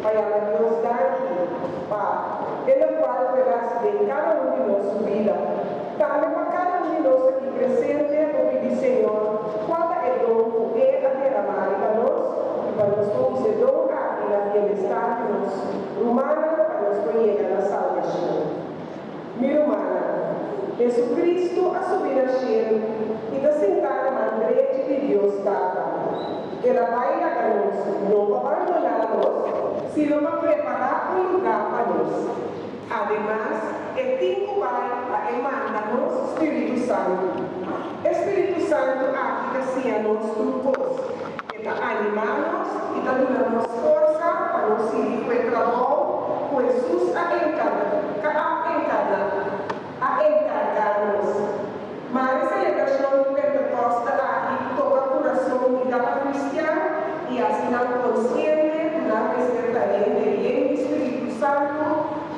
pa yama Dios danki pa e lokual ku el a hasi den kada un di nos su bida. Tambe pa kada un di nos aki presente por pidi Señor kua ta e don ku E a deramá riba nos i pa nos por usa e don aki na bienestar di nos rumannan pa nos por yega na salbashon. Mi rumannan, Jesucristo a subi na shelu i ta sintá na man drechi di Dios Tata. El a bai laga nos, no pa bandoná nos, sino pa prepará un lugá pa nos. Ademas, e tin ku bai pa e manda nos Spiritu Santu. E Spiritu Santu aki ta siña nos tur kos. E ta animá nos i ta duna nos forsa pa nos sigui ku e trabou ku Hesus a a enkargá nos. Mare selebrashon di Pentekòste aki toka kurason di kada kristian i hasi nan konsiente ku nan mester ta hende yen di Spiritu Santu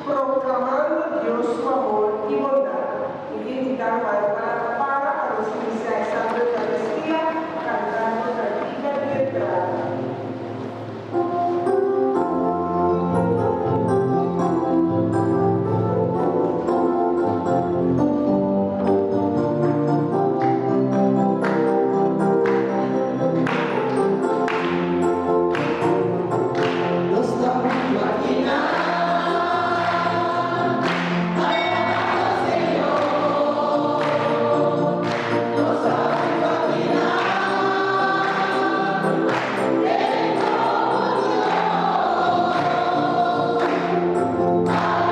proklamando Dios su amor i bondat. Mi ta invitá rumannan pa lanta para pa nos inisiá e Santa Eucaristia kantando Kantika di Entrada. Nos ta makiná alabando Señor. Nos ta makiná den komunion.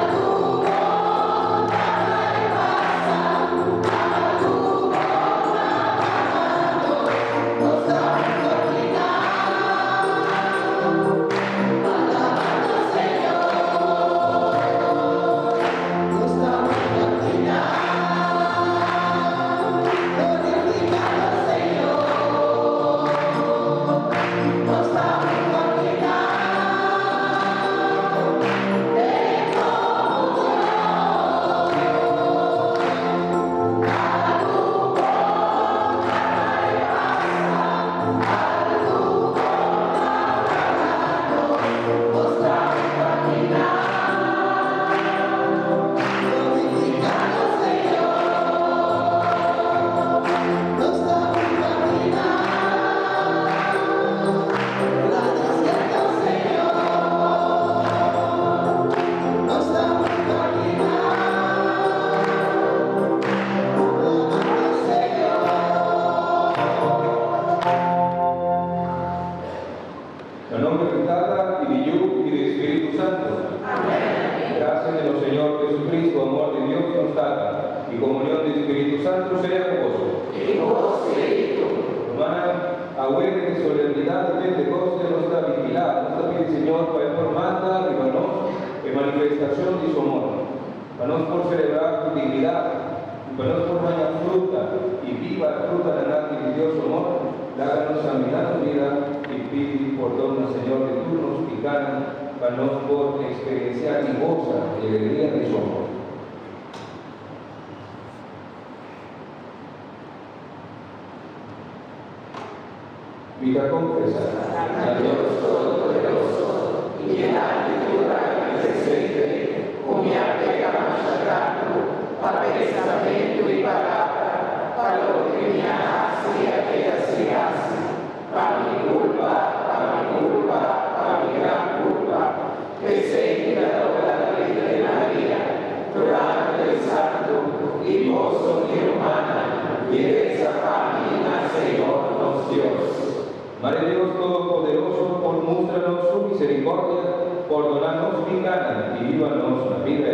Algu bon ta bai pasa, algu bon ta pasando. Nos ta makiná. Alabando Señor, nos ta makiná, glorificando Señor, nos ta makiná, den comunion. Algu bon ta bai pasa, algu bon ta pasando, nos ta makiná, glorificando Señor, nos ta makiná, gradiciendo Señor, nos ta makiná, alabando Señor. Na nomber di Tata, i di Yu, i di Spiritu Santu. Amen. Gracia di nos Señor Jesucristo, amor di Dios nos Tata, i comunion di Spiritu Santu sea cu boso. I cu bo spiritu. Rumannan, awe den e solemnidad di Pentecoste nos ta vigilá, nos ta pidi Señor pa E por manda riba nos e manifestacion di Su amor, pa nos por celebra cu dignidad i pa nos por haña fruta i biba e frutanan aki di Dios Su amor. Laga nos saminá nos bida i pidi pordon na Señor di tur nos pikánan pa nos por eksperensiá i gosa e alegria di Su amor. Mi ta konfesá na Dios Todopoderoso i dilanti tur aki presente ku mi a peka masha tantu pa pensamentu i palabra, pa loke mi a hasi i a keda sin hasi, pa mi kulpa, pa mi kulpa, pa mi gran kulpa. P'esei mi ta roga na Virgen Maria, tur ángel santu i boso mi rumannan, i resa pa mi na Señor nos Dios. Mare Dios Todopoderoso por mustra nos su misericordia, pordona nos pikanan i hiba nos na bida eterno.